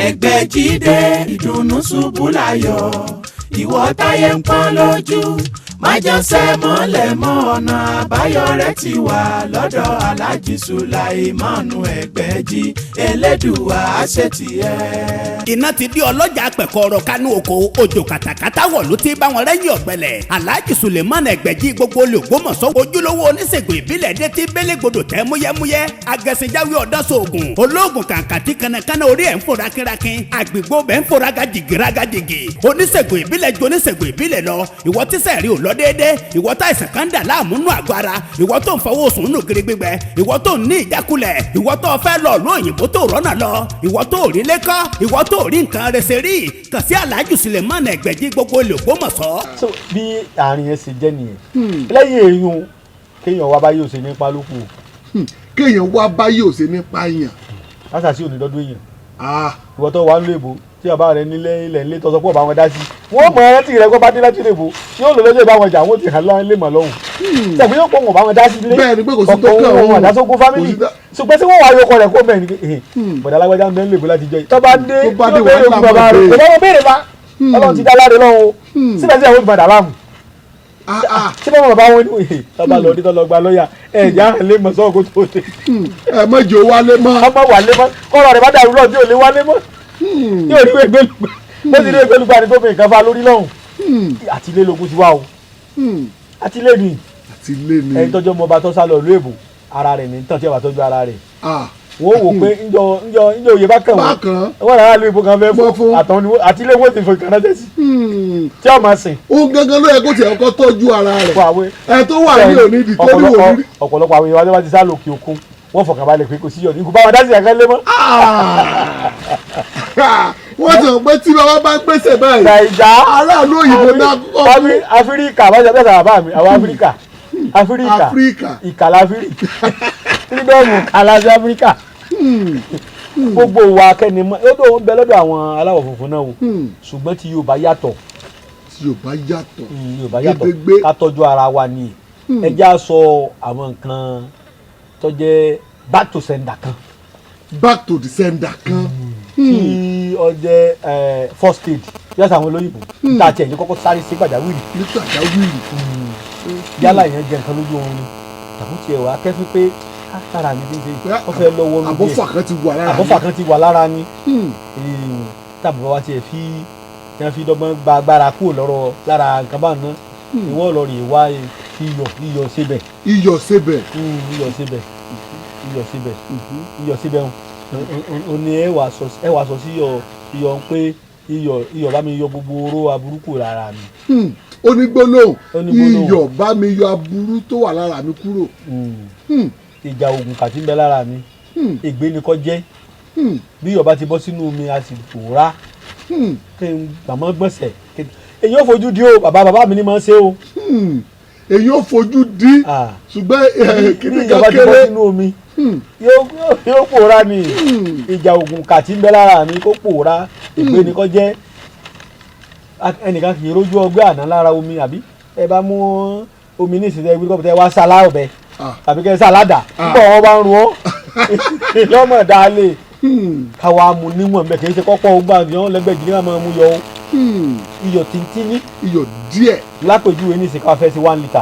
Ẹgbẹ́jídé ìdùnnú ṣubú láyọ̀, ìwọ táyé ń pọ́n lójú, májànsẹ́ mọ́lẹ̀ mọ́, ọ̀nà àbáyọ rẹ̀ ti wà lọ́dọ̀ Aláàjì Sùláìmánu Ẹgbẹ́jí, Elédùwà àṣetìẹ́. Iná ti di ọlọ́jà pẹ̀kọ́rọ̀ kánú oko, òjò kàtàkàtà wọ̀ ló ti bá wọn rẹ́yìn ọ̀gbẹ́lẹ̀. Alhaji Suleiman Ẹgbẹ̀jì gbogbo olùgbòmọ̀sọ́, ojúlówó oníṣègùn ìbílẹ̀ dé tí bélégbodò tẹ́ múyẹ́múyẹ́, agẹ̀sìnjáwé ọ̀dọ́sọ̀ọ̀gùn olóògùn kàǹkàtì kanakana, orí ẹ̀ ń fò rákínrákín, àgbègbè bẹ́ẹ̀ ń fò rágàjìgì rágàjìgì. Oníṣègùn ìbílẹ̀ ju oníṣègùn ìbílẹ̀ lọ. Ìwọ tíṣẹ̀ rí ò lọ déédé, ìwọ tá ìsàn kan dà láàmú nù àgọ́ ara, ìwọ tó ń fọwọ́ sùn nù gírí gbígbẹ, ìwọ tó ń ní ìjákulẹ̀, ìwọ tó fẹ́ lọ ló òyìnbó tó rọ́nà lọ, ìwọ tó rí lẹ́kọ́, ìwọ tó rí nǹkan rẹsẹ̀ rí, kàn sí Alhaji Suleiman Ẹgbẹ̀jì gbogbo olùgbòmọ̀sọ́. So bí àárín yẹn ṣe jẹ́ nìyẹn. Lẹ́yìn èyún, kéèyàn wá báyìí ò ṣe nípa lóko. Kéèyàn wá báyìí ò ṣe nípa yàn. Lásàsí ò ní dọ́dún èèyàn. Ìwọ tó wà ń lo èbó tí bàbá rẹ nílé ilẹ̀ ńlẹ̀ tó sọ pé ọba wọn dá sí, wọ́n mọ ẹrántí rẹ kó bá dé láti èbó, yóò lọ lọ́jọ́ ìbá wọn jà, wọ́n ti hàn lọ́wọ́ lè mọ̀ lọ́hùn sẹ̀fún, yóò pọ̀ wọn bá wọn dá sí ilé. Bẹ́ẹ̀ ni pé kò sí tó kàn wọn àdásógún family, ṣùgbọ́n tí wọ́n wá yọkọ rẹ̀ kó mẹ́rin bọ̀dá alágbájá ń bẹ́ ń lè bó láti jọ yìí, tó bá dé Tó bá dé, yóò béèrè wàhálà ogún bàbá máa rẹ̀ dé. Kò bá wọn béèrè bá Ọlọ́run ti dá láre lọ́hùn, síbẹ̀síbẹ̀ àwọn ìbàdàn láàmú tí bá bàbá wọn ní tó bá lọ ní tó lọ gba lọ́ọ̀yà ẹ̀ já lè mọ̀ sọ́ọ̀ kó tó dé. Ẹ mọ̀jọ wálé mọ́. Ọmọ wà lé mọ́, kọ́rọ̀ rẹ̀ bá dàrú lọ́ọ̀ tí ò lè wálé mọ́, yóò rí gbẹlúgba bó ti rí gbẹlúgba ni tó fi nǹkan fa lórí lọ́hùn. Àti ilé lógún ti wá o, àti ilé ni. Àti ilé ni. Ẹni tọ́jú ọmọ ọba tó sá lọ ìlú èbò, ara rẹ̀ ní tàn tí ẹ bá tọ́jú ara rẹ̀, wọ́n wò pé ńjọ ńjọ ńjọ òye bá kàn wọ́n, Bákan. Wọ́n rárá ìlú èbò kan fẹ́ Mọ́ fún fún. àtọ̀ ni àti ilé wọ́n ti fò ìkànnà tẹ́sí tí ọ máa sìn. Òun gangan ló yẹ kó tiẹ̀ kọ́ tọ́jú ara rẹ̀. Fún àwọn Ẹ tó wà ní òní ìdí tó ní òní. Ọ̀pọ̀lọpọ̀ àwọn èèyàn wa tó bá ti sá lókè òkun, wọ́n fọkàn balẹ̀ pé kò sí yọ̀dí ikú bá wọn dá sí ẹ̀kan lé mọ́. Wọ́n ti hàn pé tí bàbá bá gbèsè báyìí, Nàìjà aráàlú òyìnbó náà kọ́ fún Áfíríkà bá ṣe bẹ́ẹ̀ sábà mi, àwọn Áfíríkà, Áfíríkà. Áfíríkà. Ìkàlà Áfíríkà, freedom kàlà sí Áfíríkà. Gbogbo wa kẹ́ni mọ́ ó ń bẹ lọ́dọ̀ àwọn aláwọ̀ funfun náà o, ṣùgbọ́n tí Yorùbá yàtọ̀. Tí Yorùbá yàtọ̀. Yorùbá yàtọ̀. Gedegbe. Ká tọ́jú ara wa ni. Ẹ já sọ àwọn nǹkan tó jẹ́ back to sender kan. Back to the sender kan. Tí ó jẹ́ first aid yàtọ̀ àwọn olóyìnbó tá a tiẹ̀ ní kọ́kọ́ sáré sí pàjáwìrì. Ní pàjáwìrì. Yálà ìyẹn jẹ nǹkan lójú oorun ni, tàbí tiẹ̀ wá kẹ́fín pé kára mi ti ń ṣe, ó fẹ́ lọ́wọ́ lójú. Àbọ̀fà kan ti wà lára. Àbọ̀fà kan ti wà lára ni. Tàbí bàbá tiẹ̀ fi tí wọ́n fi dọ́gbọ́n gba agbára kúrò lọ́rọ̀ lára nǹkan báwọn náà, ìwọ lọ rè wá iyọ̀, iyọ̀ síbẹ̀. Iyọ̀ sebẹ̀. Iyọ̀ síbẹ̀, iyọ̀ síbẹ̀, iyọ̀ síbẹ̀ ń o ní ẹ wàá sọ sí iyọ̀, iyọ̀ ń pé iyọ̀, iyọ̀ bá mi yọ gbogbo oró aburú kúrò lára mi. Ó ní gbólóhùn. Ó ní gbólóhùn. Iyọ̀ bá mi yọ aburú tó wà lára mi kúrò. Ìjà oògùn kàtí ń bẹ lára mi, ègbé ni kò jẹ́. Bí iyọ̀ bá ti bọ́ sínú omi, a sì pòórá. Kí n gbàmọ́ gbọ̀nsẹ̀, èyí ò fojú di o, bàbá bàbá mi ni máa ń ṣe o. Èyí ò fojú di, ṣùgbọ́n bí kíní iyọ̀ kan bá ti bọ́ kéré. sínú omi, yóò pòórá ni. Ìjà oògùn kàtí ń bẹ lára mi, kó pòórá, ègbé ni kò jẹ́. Ẹnìkan kì í rójú ọgbẹ́ àná lára omi, àbí ẹ bá mú omi ní ìsìnkú ẹgbẹ́ kọ́pútà, ẹ wá sá láọ̀bẹ tàbí kẹ́ ẹ sá ládàá nígbà wọn bá ń rún ọ́ lọ́mọ dáálé. Káwa mu níwọ̀n bẹ́ẹ̀, kì í ṣe kọ́pọ̀ ogbà yẹn lẹ́gbẹ̀jì ní àmọ́ mu yọ o. Iyọ̀ tíntínní. Iyọ̀ díẹ̀. Lápèjúwe ní ìsìnkú afẹ́ sí 1 litre,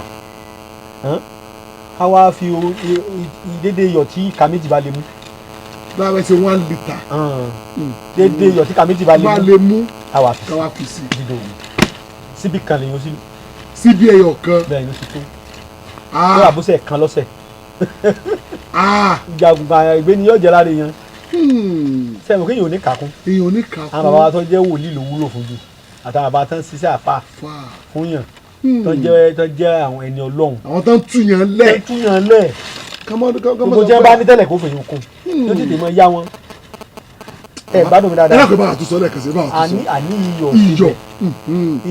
káwa fi dédé iyọ̀ tí ìka méjì bá lè mú. Lára ṣe 1 litre. Dédé iyọ̀ tí ìka méjì bá lè bá mú. Lè mú. Káwa fi sí. Káwa fi sí. Dídò síbi kan lèyàn sí. Síbi ẹyọ kan. Bẹ́ẹ̀ ni ó ti tó. Yóò àbúṣe kan lọ́sẹ̀. Ìjagun kan ìgbé ni yóò jẹ́ lára èèyàn. Sẹ́wọ̀n kéèyàn ò ní kàkún. Èèyàn ò ní kàkún. Àwọn bàbá wa tó jẹ́ wòlíì ló wúlò fún jù, àtàwọn bàbá tó ń ṣiṣẹ́ àfà fún yàn, tó jẹ́ àwọn ẹni Ọlọ́run. Àwọn tó ń túyàn lẹ̀. Tó ń túyàn lẹ̀. Gbogbo jẹ́ bá ní tẹ́lẹ̀ kó fèyàn kún, yóò tètè mọ yá wọn. Ẹ gbádùn mi dáadáa. Ẹ lákòó bá àtúnṣe lẹ́ẹ̀kan sí bá àtúnṣe. Àní iyọ̀ iyọ̀ síbẹ̀,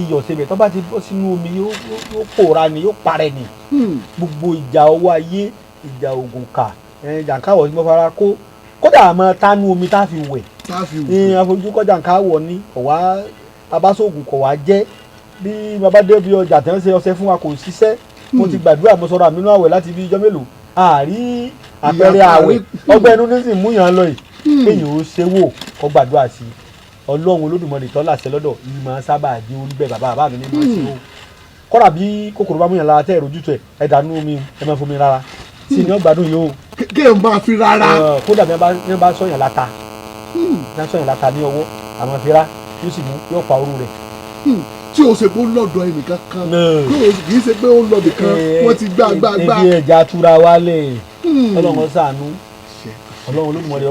iyọ̀ síbẹ̀, tó bá ti bọ́ sínú omi, yóò pòórá ni, yóò parẹ́ ni. Gbogbo ìjà ọwọ́ ayé, ìjà ògùn kà, jàǹkáwọ̀ tí mo fara kó, kódà àmọ́ tánú omi tá a fi wẹ̀. Tá a fi wẹ̀. Ní àfojúkọ́ jàǹkáwọ̀ ni kò wá abáṣoògùn kò wá jẹ́ bí bàbá dé bí ọjà tí wọ́n ṣe ọṣẹ fún wa, kò ṣiṣẹ́. Mo ti gbàdúrà, mo sọ̀rọ̀ àmínú àwẹ̀ láti bí ijọ́ mélòó, àárí àpẹẹrẹ àwẹ̀, ọgbẹ́ inú ní sì mú yàn lọ yìí. Kéèyàn ó ṣe wò kó gbàdúrà sí i. Ọlọ́run Olódùmarè tó láṣẹ lọ́dọ̀ yìí máa ń sábà di orí bẹ́ẹ̀. Bàbá bàbá mi ní máa ń ṣe ó. Kọ́dà bí kòkòrò bá múyàn lára tẹ́ ẹ̀rọ ojútùú ẹ̀, ẹ̀ dànù omi, ẹ̀ máa fomi rárá sí ni ó gbádùn yìí o. Kéèyàn máa fi rárá. Kódà bí wọ́n bá sọ̀yàn láta, bí wọ́n sọ̀yàn láta ní ọwọ́, àwọn fira yóò sì mú yóò pa orú rẹ̀. Tí o ṣe pé ó lọ́dọ̀ ẹnìkan kan, No. kì í ṣe pé ó lọ́dọ̀ kan, wọ́n ti gbá gbá gbá. Ebi ẹja túra wálé. Ọlọ́run ṣàánú. Àṣẹ. Ọlọ́run Olódùmarè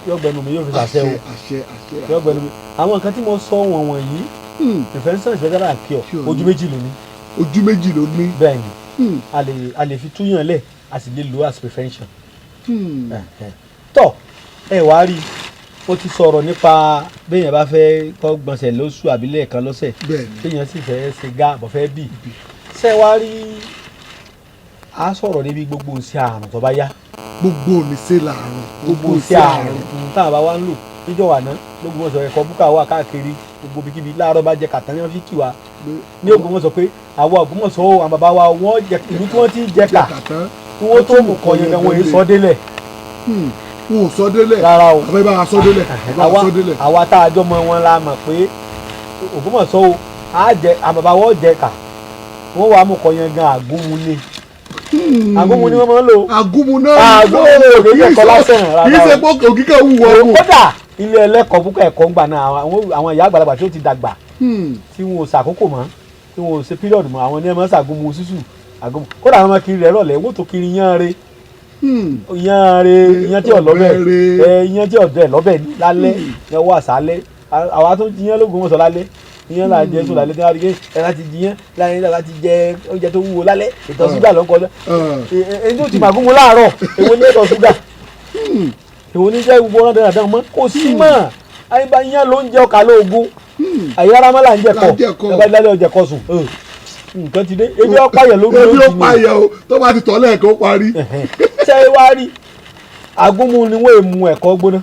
yọ gbẹnu mi yóò fi ṣàṣẹ o. Àṣẹ, àṣẹ, àṣẹ. Yọ gbẹnu mi. Àwọn nǹkan tí mo sọ wọ̀n wọ̀nyí, prevention is better than cure. Cure. Ojú méjì ló ní. Ojú méjì ló ní. Bẹ́ẹ̀ ni, a lè fi túyàn lẹ̀, a sì lè lò as prevention. Tọ́ ẹ wá rí i, ó ti sọ̀rọ̀ nípa béèyàn bá fẹ́ kọ́ gbọ̀nsẹ̀ lóṣù àbí lẹ́ẹ̀kan lọ́sẹ̀, téèyàn sì fẹ́ ṣe gá àbọ̀ fẹ́ bì. Ṣé wá rí, a sọ̀rọ̀ níbi gbogbo ṣe àrùn tó bá yá. Gbogbo oníṣe làrùn. Gbogbo ṣe àrùn tá a bá wá ń lò níjọ́ wà náà l'Ógbómọ̀ṣọ́, ẹ̀kọ́ búkà wà káàkiri gbogbo ibikíbi. Láàárọ̀ bá jẹ kàtà ní wọ́n fi kì wá ní Ògbómọ̀ṣọ́ pé àwọn Ògbómọ̀ṣọ́ o, àwọn bàbá wa wọ́n jẹ ìlú tí wọ́n ti jẹ kà kàtán tí wọ́n tó mú kọ yẹn gan, wọ́n èyí sọ délẹ̀. Wọn ò sọ délẹ̀. Rárá o. Àbẹ́ bá a sọ délẹ̀, bá a sọ délẹ̀. Àwa tá a jọ mọ wọn la mọ̀ pé Ògbómọ̀ṣọ́ o, á jẹ, àwọn bàbá wọn jẹ kà, wọ́n wàá mú kọ yẹn gan, àgúnmu ni, àgúnmu ni wọ́n máa ń lò. Agúnmu náà. Àgúnmu ò kì í ṣe ẹ̀kọ́ lásán rárá Kì í ṣe o. pé òkìkẹ́ wù wọ́n kù. Kódà ilé ẹlẹ́kọ̀ọ́ púpọ̀ ẹ̀kọ́ ń gbà náà, àwọn ìyá àgbàlagbà tí ó ti dàgbà, tí wọn ò ṣàkókò mọ́, tí wọn ò ṣe period mọ́, àwọn ní ẹ máa ń ṣàgúnmu sísù, àgúnmu. Kódà àwọn ọmọ kiri rẹ̀ rọ̀lẹ́ wọ́n tó kiri yán re, yán re, iyán tí ò lọ́bẹ̀. Ọbẹ̀ ẹ iyán tí ọ̀dọ̀ ẹ̀ lọ́bẹ̀ ní lálẹ́ ní ọwọ́ àṣálẹ́. Àwa tó jiyán l'Ógbómọ̀ṣọ́ lálẹ́, iyán là ń jẹ sùn lálẹ́ tí wọ́n á rí ẹ láti jiyán láyé láti jẹ oúnjẹ tó wúwo lálẹ́, ìtọ̀ ṣúgà ló ń kọjá. Ẹni tó ti màgúnmu láàárọ̀, èwo ní ìtọ̀ ṣúgà? Èwo ní jẹ́ gbogbo ọ̀rọ̀ dáadáa mọ́? Kò sí mọ́. Àyíbá iyán ló ń jẹ, ọkà lóògùn àyírára mọ́ là ń jẹ kọ́. Là ń jẹ kọ́. Ẹ bá lálẹ́ ọjà kọ́ sùn, nǹkan ti dé, ebi ọ̀pá yẹn lórí. Ebi ó lójú ni. payẹ o, tó bá ti tọ́ lẹ́ẹ̀kan ó parí. Ṣé wá rí, agúnmu ni wọ́n èmu ẹ̀kọ́ gbóná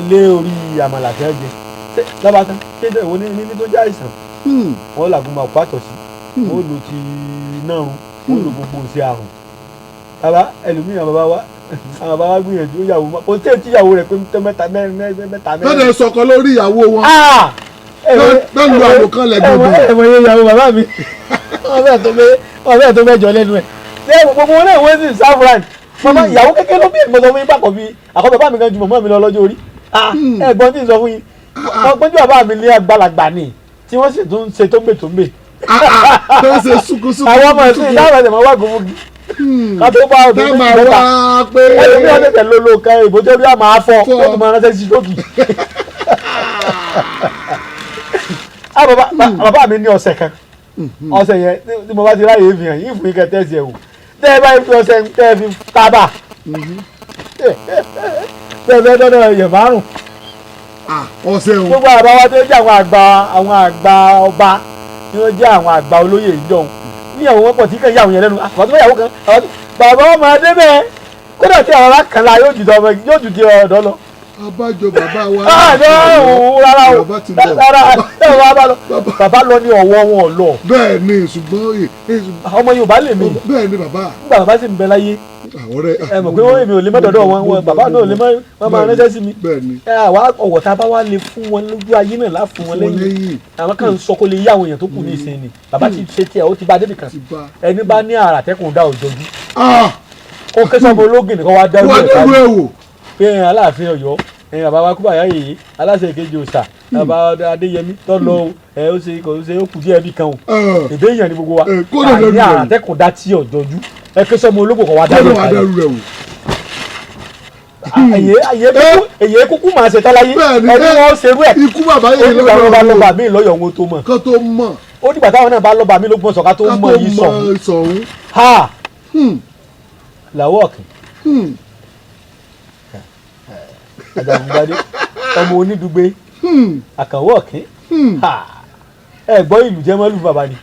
lé orí àmàlà tí wọ́n jẹ. Ṣé lọ́ba tán, ṣé ìwọ ní ní tó jẹ́ àìsàn, wọ́n làgùnmu àpò àtọ̀sí, wọ́n lò ti nárun, wọ́n lò gbogbo ṣe àrùn. Bàbá ẹlòmíràn, bàbá wa, àwọn bàbá wa gbìyànjú ìyàwó mọ́, kò sí èyí ìyàwó rẹ̀ pé tó mẹ́ta mẹ́rin mẹ́ta mẹ́rin. Lọ́dẹ̀ sọkọ lórí ìyàwó wọn. Ah! Náà lu àlòkàn lẹ́gbẹ̀gbẹ̀. Ẹ̀wọ̀n yẹn ìyàwó bàbá mi, wọ́n fẹ́ẹ̀ tó mẹ́jọ lẹ́nu ẹ̀. Lẹ́yìn gbogbo wọn náà wọ́n sì sáfúrán màmá ìyàwó kékeré ló bí. Èmi sọ fún yín pàkọ́ bí àkọ́ bàbá mi kan ju màmá mi lọ lọ́jọ́ orí. Ah, ẹ̀gbọ́n tí ń sọ fún yín, ọgbọ́n tí bàbá mi ní àgbàlagbà ni tí wọ́n sì tún ṣe tó ń bè tó ń bè. Tó ń ṣe súnkúsúnkú. Àwọn ọmọ ẹ̀sìn ìdáhùn ẹ̀sìn máa wá gbogbo ká tó bá ọdún Tá méjì máa mẹ́ta wá pé. Ẹlòmíì ọdún tẹ̀ lólo kan ìbò tó rí àmà afọ Fọ́. ó tún máa ránṣẹ́ sí stroke. Ah, bàbá mi ní ọ̀sẹ̀ kan, ọ̀sẹ̀ yẹn tí mo bá ti ráyè fi hàn yín fún yín kẹ́ tẹ́sí ẹ̀ wò. Tẹ́ ẹ bá fi ọ̀sẹ̀ tẹ́ ẹ fi tábà tẹ́ ẹ fẹ́ dọ́dọ̀ yẹ̀ márùn. Ah, ọ̀sẹ̀ o. Gbogbo àbá wa tó jẹ́ àwọn àgbà ọba tí wọ́n jẹ́ àwọn àgbà olóyè ìjọun níyàwó wọn pọ̀ tí kàn yàwó yẹn lẹ́nu àwọn tó bá yàwó kan àwọn tó bàbá wọn máa dé bẹ́ẹ̀. Kódà tí àwọn alákànlá yóò jù ọmọ yóò jù di ọ̀dọ́ lọ. Abájọ bàbá wa. Ah, ní òun rárá o. Bàbá ti lọ. Rárá ẹ wà bá lọ, bàbá lọ ní ọwọ́ wọn ò lọ. Bẹ́ẹ̀ ni, ṣùgbọ́n Ọmọ Yorùbá lè mi. Bẹ́ẹ̀ ni bàbá. Nígbà bàbá sì ń bẹ láyé, Àwọn ọ̀rẹ́. ẹ mọ̀ pé wọ́n èmi ò lè mọ́dọ̀dọ̀ wọn, wọn bàbá náà ò lè mọ́ wọn máa ránṣẹ́ sí mi. Bẹ́ẹ̀ ni. Ẹ àwa ọ̀wọ̀ tá a bá wá lè fún wọn lójú ayé náà lá fún wọn Fún wọn lẹ́yìn. lẹ́yìn. Àwọn kan ń sọ kó lè yí àwọn èèyàn tó kù ní ìsìn ni bàbá ti ṣe tiẹ̀, ó ti bá débì kan. Ti bá. Ẹni bá ní àrà tẹ́kùn dá òjòjú Ah! kó ké sọ́mọ ológin nìkan wá dárú Wọ́n ẹ̀ dẹ́rù kárí ẹ̀ wò. pé ẹ̀ Aláàfin Ọ̀yọ́, ẹ̀ bàbá wa Kúbàyà yèyé aláṣẹ ìkejì òòṣà, bàbá Adéyẹmí tó lọ o, ẹ̀ ó ṣe kò ṣe ó kù díẹ̀ bí kan o. Èdè èèyàn ni gbogbo wa. Ẹ, kó lè àní dẹ́rù ẹ̀ àrà wò. tẹ́kùn dá tí òjòjú, ẹ ké sọ́mọ ológun kan wá dárú Kó ẹ̀ lè wá kárí. dẹ́rù ẹ̀ wò. Èyí kúkú máa ṣe táláyé. Bẹ́ẹ̀ ni, ẹni wọn ṣerú ẹ̀. Ikú bàbá Ó yìí dìgbà wọn bá lọ́dọ̀ lọ́ba mi lọ́yọ̀ wọn tó mọ̀. Kán tó mọ̀. Ó dìgbà táwọn náà bá lọ́ba mi lÓgbómọ̀ṣọ́ ká tó Ká mọ̀ tó yìí sọ̀hún. mọ̀ sọ̀hún. Ha làwọ̀ ọ̀kìn Àjàgùngbadé ọmọ onídùgbé àkànwọ́ ọ̀kìn. Ha ẹ gbọ́ ìlú jẹ́ mọ́lù bàbá ni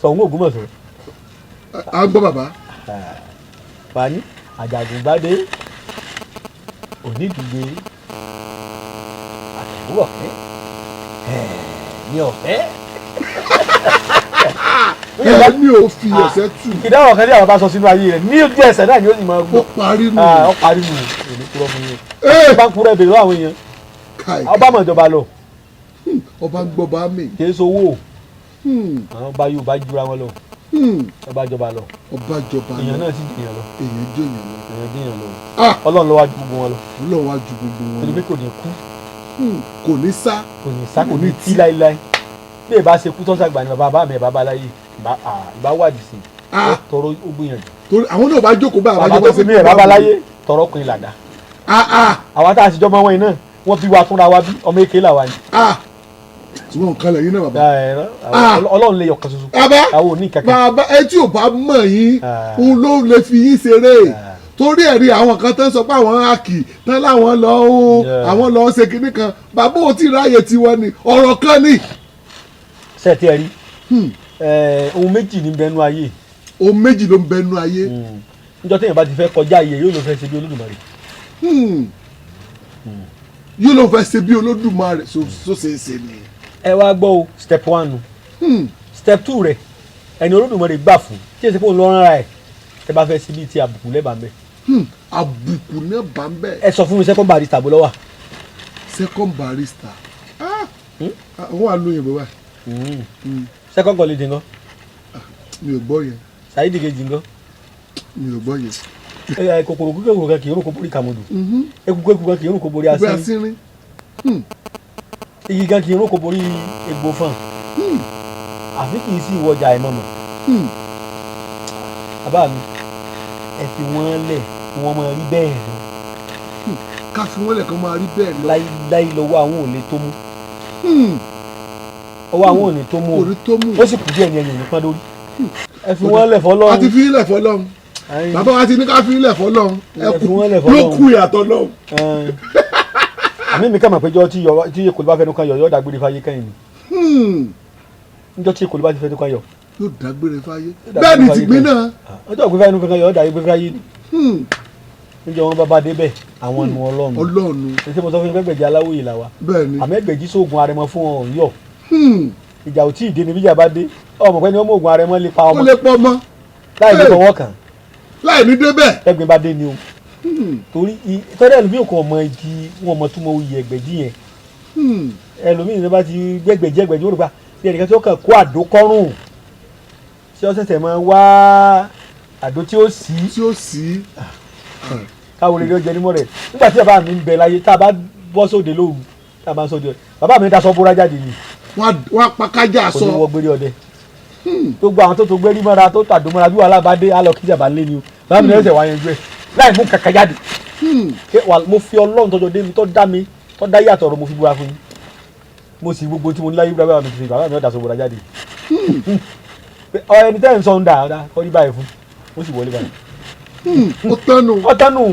Ṣọ̀ún Ògbómọ̀ṣọ́. A gbọ́ bàbá. Fani Àjàgùngbadé onídùgbé àkànwọ́ ọ̀kìn ní ọ̀fẹ́. Ẹ ní ò fi ẹsẹ̀ tù. Ìdáhùn kan tí àwọn bá sọ sínú ayé rẹ̀ ní ojú ẹsẹ̀ náà ni ó sì máa Ó gbọ́. parí nù. Ah, ó parí nù, èmi kúrò fún yín. Ee. Bá ń kúrẹ́ bèrè lọ́wọ́ àwọn èèyàn. Káì. Ọba mọ̀ ìjọba lọ. Ọba ń gbọ́ bá mi. Kì í sowó. Àwọn ọba Yorùbá jura wọn lọ. Ọba jọba lọ. Ọba jọba lọ. Èèyàn náà sì jèèyàn lọ. Èèyàn jèèyàn lọ. Èèyàn jèèyàn lọ. Ah! Ọlọ́run ló wá ju gbogbo wọn lọ. Ọlọ́run wá ju gbogbo wọn Torí pé lọ. kò ní kú. Kò ní sá. Kò ní sá, kò ní tí láéláé. Bí ẹ bá ṣe kú tọ́sàgbà ni bàbá mi ẹ̀ bàbá láyé ìbá wádìí sí i. Ah! Ó tọrọ, ó gbìyànjú. Torí àwọn náà bá jókòó bá Bàbá tó fi mí ẹ̀ bàbá láyé tọrọ kun ìlàdá. Ah ah. Àwa tá a sì jọmọ wọn yìí náà, wọ́n bí wa fúnra wa bí ọmọ èké làwa ni. Ah, ṣùgbọ́n nǹkan lẹ̀ yín náà bàbá. Ah. Ọlọ́run lè yọkan ṣoṣo. Bàbá. Àwọn ò ní kankan. Bàbá ẹ tí ò bá mọ̀ yín, Ah. òun ló lè fi yín ṣeré. Ah. Torí ẹ̀rí àwọn kan tán sọ pé àwọn háàkì tán láwọn lọ ó Yeah. àwọn lọ ṣe kinní kan, bàbá ò tí ì ráyè tiwọn ni ọ̀rọ̀ kan ni. Ṣé ẹ ti ẹ rí? Ohun méjì ní bẹnu ayé. Ohun méjì ló ń bẹnu ayé. Níjọ́ téèyàn bá ti fẹ́ kọjá iye, yóò lọ fẹ́ ṣe bí Olódùmarè. Yóò ló fẹ́ ṣe bí Olódùmarè, so ṣe é ṣe ni. Ẹ wá gbọ́ o, step one nu. Step two rẹ̀, ẹni Olódùmarè gbà fún tí èsì pé òun lọ rárá ẹ̀, ẹ bá fẹ́ ṣe bíi ti àbùkù lẹ́bàá ń bẹ̀. Àbùkù náà bá ń bẹ̀. Ẹ sọ fún mi, second barrister bó lọ́wà? Second barrister. Ah! Ah, wọ́n wà lóyún bàbá. Second college nǹkan? Mi ò gbọ́ yẹn. Saheed kejì nǹkan? Mi ò gbọ́ yẹn. Ẹ kòkòrò kúkẹ́ kan kì í rún kó borí kàmọ́dù. Eku eku kan kì í rún kó borí Gbé asín. Asínrín. Igi kan kì í rún kó borí egbò fún. Àfi kì í sí ìwọjà àìmọ̀mọ̀. Bàbá mi, ẹ fi wọ́n lẹ̀ kí wọ́n máa rí bẹ́ẹ̀ lọ. Ká fi wọ́n lẹ̀ kán máa rí bẹ́ẹ̀ lọ. Láíláí lọ́wọ́ àwọn ò lè tó mú. Ọwọ́ àwọn ò ní tó mú o. Kò ní tó mú. Ó sì kù díẹ̀ ní ẹ̀yìn ò ní pọ́n lórí. Ẹ fi wọ́n lẹ̀ fọlọ́run. A ti fi ilẹ̀ fọlọ́run. Ayin. Bàbá wa ti ní ká fi ilẹ̀ fọlọ́run. Ẹ fi wọ́n lẹ̀ Ló fọlọ́run. kú ìyàtọ̀ lọ́hùn. Ẹn. Àmì mi kà mọ̀ pé jọ́ tí ekòló bá fẹnu kan yọ, yọ dágbére fáyé kẹ́yìn ni. Níjọ́ tí ekòló bá ti fẹnu kan yọ. Yóò dágbére fáyé. Yóò dágbére Bẹ́ẹ̀ ni fáyé tìgbín kẹ́yìn. náà. Ọjọ́ òpin fẹnu kan yọ, yọ dágbére fáyé ni. Níjọ́ wọn bá bá débẹ̀, àwọn nu Ọlọ́run. Ọlọ́run. Ṣé mo sọ fún yín pé Ẹgbẹ̀jì aláwòye là wa? Bẹ́ẹ̀ ni. Àmọ́ Ẹgbẹ̀jì sóògùn arẹmọ fún ọ yọ. Ìjà ò tí ì dé ni bíjà bá dé. Ọmọ pẹ́ ni ọmọ ògùn arẹmọ lè pa Ó ọmọ. lè pọ̀ mọ́. Láì ní Hey. fọwọ́ kàn. Láì ní débẹ̀. Ẹgbẹ́ bá dé ni o. Torí tọ́lá ẹlòmíì kò mọ igi wọn mọ túmọ̀ oyè Ẹgbẹ̀jì yẹn. Ẹlòmíì ní bá ti gbẹgbẹjì Ẹgbẹ̀jì, ó rò pa bí ẹnìkan tí ó kàn kó àdó kọ́rùn tí ó ṣẹ̀ṣẹ̀ máa wá àdó tí ó sì Tí ó sì. káwọn olè jẹ nímọ̀ rẹ̀. Nígbà tí bàbá mi ń bẹ láyé, tá a bá bọ́ sóde lóru, tá a bá ń sóde, bàbá mi daṣọ bóra jáde ni. Wọ́n á pa kájà Kò sọ. ní wọ gbérí ọdẹ. Gbogbo àwọn tó tó gbérí mọ́ra, tó tàdó mọ́ra, bí wàhálà bá dé, á lọ kíjàmbá lé ni o. Bàbá mi lẹ́sẹ̀ wá yanjú ẹ̀ láì mú kàkà jáde. Ṣé wà mo fi Ọlọ́run tọjọ́ dé mi tó dá mi tó dá yàtọ̀ ọ̀rọ̀, mo fi búra fún yín, mo sì gbogbo tí mo ní láyé búra. Bàbá mi ti fi bàbá mi ọ̀dà sọ búra jáde. Pé, ọ ẹni tẹ́ ẹ̀ ń sọ ń dà ọ̀dà kọ́ ní báyìí fún ó sì wọlé báyìí. Ó tánu. Ọ̀tánù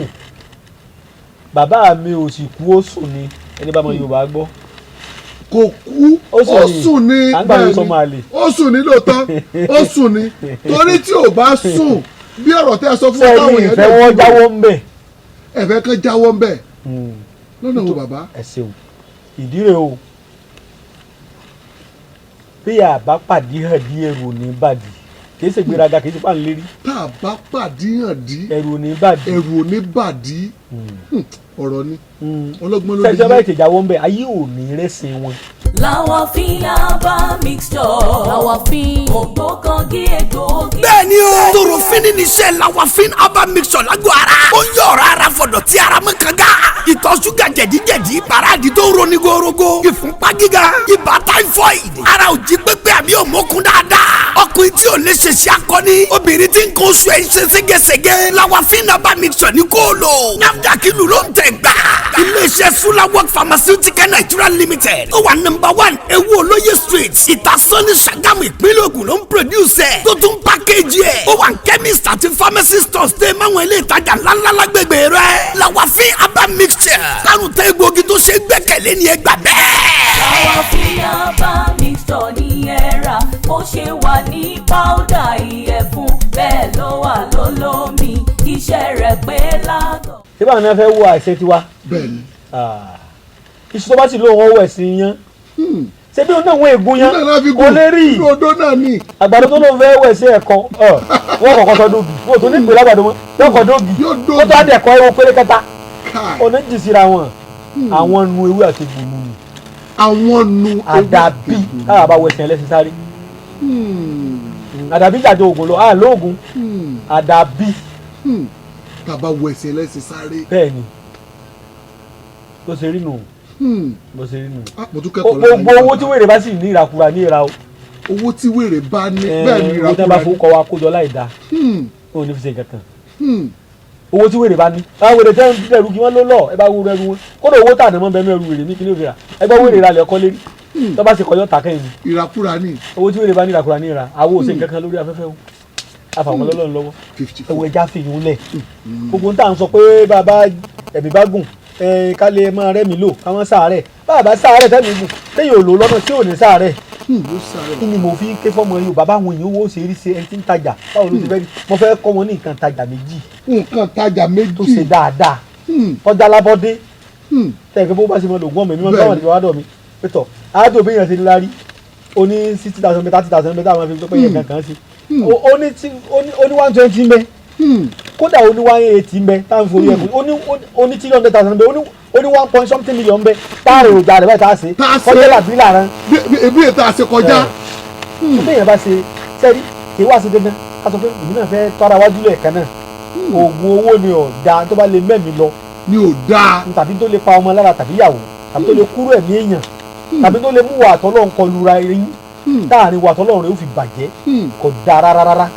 bàbá mi ò sì kú, ó sùn ni. Ẹni bá mọ Yorùbá gbọ́. Kò kú. Ó sùn Ó ni. sùn ní. À ń gbà yóò Bẹ́ẹ̀ sọ ni. máa lè. Ó sùn ní lóòótọ́, ó sùn ní, torí tí ò bá sùn bí ọ̀rọ̀ tẹ́ ẹ sọ fún Sẹ́ẹ̀rì táwọn èèyàn ìfẹ́ wọn jáwọ́ ń bẹ̀. Ẹ̀fẹ́ kan jáwọ́ ń bẹ̀ lọ́nà wo, bàbá? Ẹ ṣeun. Ìdí rẹ̀ o, bí àbá pàdé hàn dí, ẹrù ò ní bàdí. Kì í ṣe gbéraga, kì í ṣe pàǹlérí. Tá a bá pàdíyàn dí, Ẹrù ò ní bàdí. Ẹ̀rù ò ní bàdí. Ọ̀rọ̀ ni ọlọ́gbọ́n ló sẹ́ni tí wọ́n bá lè ètè jáwọ́ ń bẹ̀, ayé ò ní rẹ́sìn wọn. Làwàfin herbal mixture. Làwàfin ògbókangí egbòogi. Bẹ́ẹ̀ni o, torofini ni iṣẹ́ Lawafin herbal mixture lágbo ara. Ó ń yọ ọ̀rọ̀ ara fọ̀dọ̀ tí ara mọ́ kanga. Ìtọ̀ ṣúgà, jẹ̀díjẹ̀dí, paráàdì tó ń roni gorogo, ìfúnpá gíga, ibà typhoid, ara ò jí pépé àbí òmókun dáadáa, ọkùnrin tí ò lè ṣe ṣe akọni, obìnrin tí ń kó oṣù ẹ̀ ń ṣe ségesège, Lawafin herbal mixture ní kó o lò. NAFDAC ìlú ló ń tẹ̀ gbà. Iléeṣẹ́ Sulawok Pharmaceutical Nigeria Limited ó wà number 1 Ewu Olóye Street, Ìtasọ́ní, Ṣàgámù, ìpínlẹ̀ Ògùn ló ń produce ẹ̀ tó tún package ẹ̀. Ó wà ní chemist àti pharmacy stores tẹ́ máwọn ilé ìtajà ńláńlá lágbègbè rẹ̀. Lawafin herbal mixture, kárùn tẹ́ egbòogi tó ṣe é gbẹ́kẹ̀lé ni, ẹ gbà bẹ́ẹ̀. Làwàfin herbal mixture ní ẹ rà. Ó ṣe wà ní powder ìyẹ̀fun, bẹ́ẹ̀ ló wà lólómi. Iṣẹ́ rẹ̀ pé lágọ̀. Ṣé báwọn náà fẹ́ wo àìsè tiwa? Bẹ́ẹ̀ ni. Ah. Iṣu tó bá sì lóun ọwọ́ ẹ̀sìn yán, ṣé bí òun náà wọ́n ègún yán náà la fi kò gùn lè rí inú odó náà ni. Àgbàdo tó lóun fẹ́ wẹ̀ sí ẹ̀kọ́, wọ́n kọ̀kọ́ sọ dógì, wọ́n ò tó ní ìpè lágbàdo mọ́, yóò kọ́ dógì. Yóò dógì. Ó tó àdẹ̀kọ́ ẹ̀wọ̀n péré kẹta. Káì. Ọ̀nà jì síra wọn. Àwọn nu ewé àti gbòmù ni. Àwọn nu ewé. Àdàbí káwa bá wẹsẹ̀ ẹlẹ́sìn sáré. Àdàbí jàjọ ògùn lọ, à lóògùn. Àdàbí. Tàbá wọ ẹsẹ̀ ẹlẹ́sìn sáré. Bẹ́ẹ̀ ni bó ṣe rí nù, bó ṣe rí nù. Ah, mo tún kẹ́kọ̀ọ́ lára Gbogbo yín, owó bàbá. tí wèrè bá sì ní, ìràkúra ní ìra o. Owó tí wèrè bá ní, bẹ́ẹ̀ ni, Owó tí wọ́n bá ìràkúra. fowó kọ́ wa kójọ láì dáa, ó ní fi ṣe nǹkan kan. Owó tí wèrè bá ní, àwọn wèrè tẹ́ ń bẹ̀rù kí wọ́n ló lọ, ẹ bá wúro ẹrú wọn, kódà owó tà ní mọ́ bẹ́ẹ̀ ní ẹrú wèrè ní kíní òfin rà. Ẹ gbọ́, wèrè ralẹ̀ ọkọ lérí, tó bá ṣe kọjọ́ tà kẹ́yìn ni. Ìràkúra ní. Owó tí wèrè bá ní, ìràkúra ní ìra. Àwọn ò ṣe nǹkan kan lórí afẹ́fẹ́ o, àfàwọn lọ́lọ́run lọ́wọ́. 50. Ẹwọ ẹja fi yún lẹ̀. Gbogbo ń tà ń sọ pé bàbá ẹ̀mí bá gùn ẹ, ká lè máa rẹ́mi lò, ká wọ́n sáàárẹ̀. Bàbá sáàárẹ̀ tẹ́mi gùn, téèyàn ò lò lọ́nà tí ò ní sáàárẹ̀. Ó sáré. Kí ni mo fi ń ké fọ́mọ Yorùbá? Báwọn èèyàn owó ṣe rí ṣe, ẹni tí ń tajà, báwo ló ti fẹ́ rí? Mo fẹ́ kọ́ wọn ní nǹkan tajà méjì Nǹkan tajà méjì tó ṣe dáadáa, tọ́jà lábọ́dé. Tẹ̀ pé bó bá ṣe mọ lògùn ọmọ mi mọ́ báwọn ti wá dọ̀ mí pẹ̀tọ̀ àádọ́ bí èèyàn ṣe ní lárí, ó ní 60,000 mẹ́ta, 30,000 mẹ́ta, àwọn fi pé yẹn kankan sí. Ó ní ó ní 120 mbẹ́, kódà ó ní 180 mbẹ́ táwọn forí ẹ̀kú, ó ní 300,000 mbẹ́, ó ní one point something million mbẹ́ táàrin èròjà rẹ̀ báyìí tá a ṣe. Tá a ṣe. Kọjá làbí làrán. Ebi ètò àṣekọjá. Tó bẹ́ẹ̀ bá ṣe sẹ́rí, kì í wá sí dandan ká sọ pé èmi náà fẹ́ tọ́ra wájú lẹ́ẹ̀kan náà. Oògùn owó ni ọ̀dà tó bá lè mẹ́mi lọ Ni ò dáa. tàbí tó lè pa ọmọ lára tàbí ìyàwó tàbí tó lè kúrò ẹ̀mí èèyàn tàbí tó lè mú wà àtọ́lọ́run kọlu ra eyín táàrin wà àtọ́lọ́run rẹ̀ ó fi bàjẹ́, kò dáa rárá rárá.